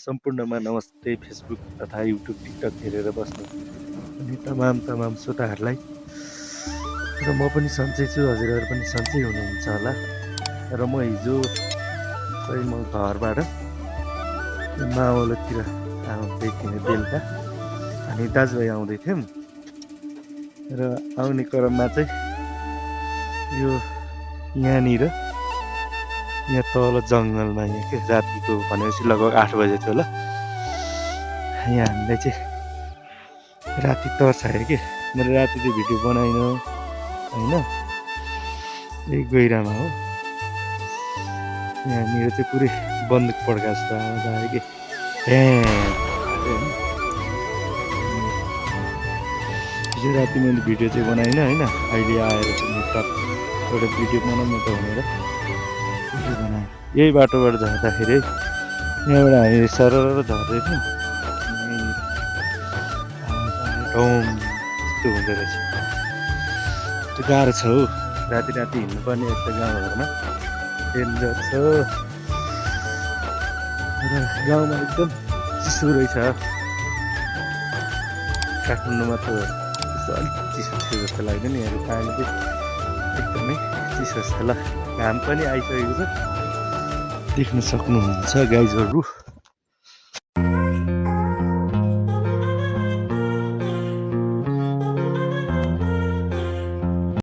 सम्पूर्णमा नमस्ते। फेसबुक तथा युट्युब टिकटक हेरेर बस्नु अनि तमाम श्रोताहरूलाई र म पनि सन्चै छु, हजुरहरू पनि सन्चै हुनुहुन्छ होला। र म हिजो चाहिँ म घरबाट मावलतिर आउँदै थिएँ बेलुका, अनि दाजुभाइ आउँदै थियौँ र आउने क्रममा चाहिँ यो यहाँ तल जङ्गलमा यहाँ के रातिको भनेपछि लगभग 8 बजे थियो होला, यहाँ हामीलाई चाहिँ राति तर्सायो कि। मैले राति चाहिँ भिडियो बनाइनँ होइन, यही गहिरामा हो, यहाँनिर चाहिँ पुरै बन्दुक पड्का जस्तो आवाज आयो कि हिजो राति मैले भिडियो चाहिँ बनाइनँ होइन। अहिले आएर चाहिँ एउटा भिडियो बनाउनु त भनेर भिडियो बनाएँ। यही बाटोबाट जाँदाखेरि यहाँबाट हामी सरर झर्दै थियौँ, ढौँ यस्तो हुँदो रहेछ। त्यो गाह्रो छ हौ, राति हिँड्नुपर्ने यस्तो गाउँहरूमा डेन्जर छ। र गाउँमा एकदम चिसो रहेछ। काठमाडौँमा त अलिक चिसो थियो जस्तो लाग्दैन, यहाँ पानी चाहिँ एकदमै चिसो छ। ल घाम पनि आइसकेको छ, देख्न सक्नुहुन्छ गाइजहरू।